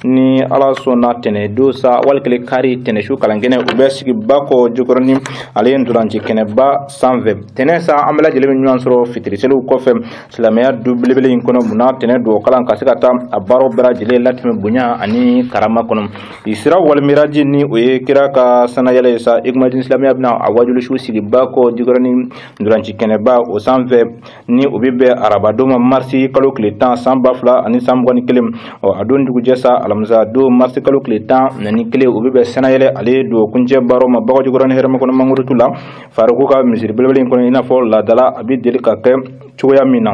Ni Ala sɔnna, tɛnɛ don sa walikele kari tɛnɛsu kalankɛnɛ o bɛ sigi Bakɔ Jikɔrɔni ale ye ntolanci kɛnɛba sanfɛ. Tɛnɛ sa, an bɛɛ lajɛlen bɛ ɲɔgɔn sɔrɔ fitiriseliw kɔfɛ silamɛya du belebele in kɔnɔ. Munna tɛnɛ don kalan ka se ka taa a baaraw bɛɛ lajɛlen latɛmɛ bonya ani karama kɔnɔ. Isira walimiraji, ni o ye kira ka sanayɛlɛ ye sa, Ikumadini silamɛya bɛna a wajulusu sigi Bakɔ Jikɔrɔni ntolanci kɛnɛba o sanfɛ, ni o bɛ bɛn arabadon ma, marisi kalo tile 10 san 2021. Ɔ a don dugujɛ sa, alamisa don, marisi kalo tile 11, o bɛ bɛn sanayɛlɛ ale don kuncɛ baaraw ma Bakɔ Jikɔrɔni hɛrɛmɛ kɔnɔ mangurutu la, Faruku ka misiri belebele in kɔnɔ, i n'a fɔ laadala a bɛ deli ka kɛ cogoya min na.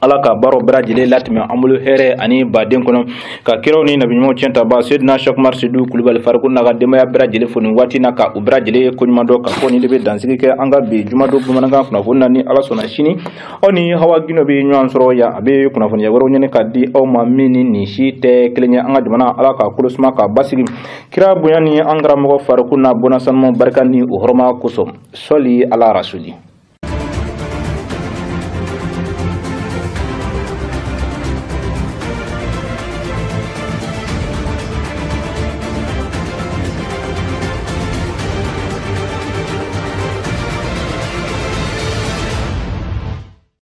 Ala ka baaraw bɛɛ lajɛlen latɛmɛ an bolo hɛrɛ ani baden kɔnɔ, ka kiraw ni nabiɲumanw tiɲɛ taba Seydina Cheikh Umar Seydou Kulubali Faruku n'a ka denbaya bɛɛ lajɛlen fo nin waati na, ka u bɛɛ lajɛlen koɲuman dɔn k'a fɔ nin de bɛ dansigi kɛ an ka bi jumadon bamanankan kunnafoni na. Ni Ala sɔnna, sini aw ni Hawa Gindo bɛ ɲɔgɔn sɔrɔ yan, a bɛ kunnafoniya wɛrɛw ɲini ka di aw ma min ni nin si tɛ kelen ye. An ka jamana, Ala k'a kolo suma k'a basigi, kira bonya ni an karamɔgɔ Faruku n'a bɔnna sanumaw barika ni o hɔrɔma kosɔn. Sɔli ala rasuli.